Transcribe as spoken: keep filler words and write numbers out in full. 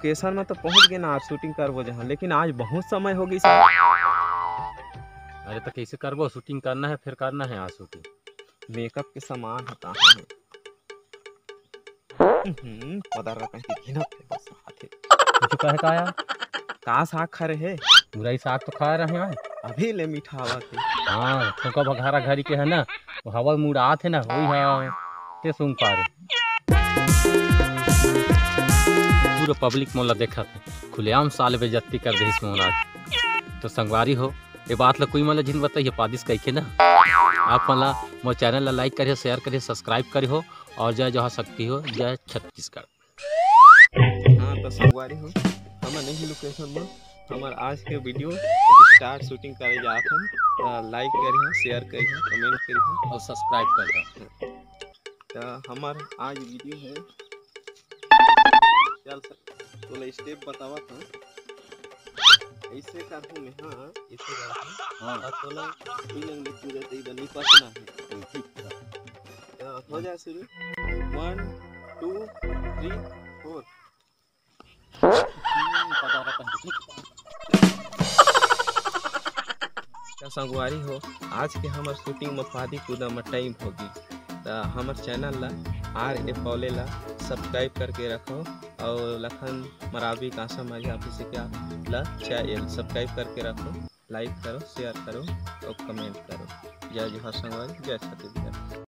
Location में तो पहुंच गए ना, आज शूटिंग करबो जहां, लेकिन आज बहुत समय हो गई सर। अरे तो कैसे करबो, शूटिंग करना है, फिर करना है आज शूटिंग। मेकअप के सामान हटा है। हम्म, पता रहा कहीं की घिनत है बस आथे। कुछ कहे का यार? का साग खा रहे? मुरई साग तो खा रहे हैं। अभी ले मीठा आवा थे। हाँ, ठोका बघारा घरी के है ना, वो हवा मुड़ात है ना, वही है। ते सुन पा रहे। पूरा पब्लिक मोला देखत है, खुलेआम साले बेइज्जती कर देहिस मोला। तो संगवारी हो, ये बात ला कोई मन ला झिन बताइए, पादिस कहिके ना। आप मन ला मोर चैनल ला लाइक करिए, शेयर करिए, सब्सक्राइब करिए हो और जय जोहार शक्ति हो, जय छत्तीसगढ़। हाँ, तो संगवारी हो, हमन नहीं लोकेशन में हमर आज के वीडियो स्टार शूटिंग करे जात हन। तो लाइक करिए, शेयर करिए, कमेंट करिए और सब्सक्राइब करिए। तो हमर आज वीडियो है, चल सक तोला स्टेप बतावत हूँ। ऐसे करहूँ मैं, हाँ, ऐसे करहूँ। हाँ। और तोला ई लंग में पूरा दे बनी पसना है। ठीक है। तो हो जाए शुरू। One, two, three, four। तो संगवारी हो, आज के हमर शूटिंग में पादी कूदा में टाइम होगी। तो हमर चैनल ला आर ए पौले ला सब्सक्राइब करके रखो और लखन मरावी कांसा माझी ऑफिशियल ला चैनल सब्सक्राइब करके रखो, लाइक करो, शेयर करो और कमेंट करो। जय जोहार संगवारी, जय छत्तीसगढ़।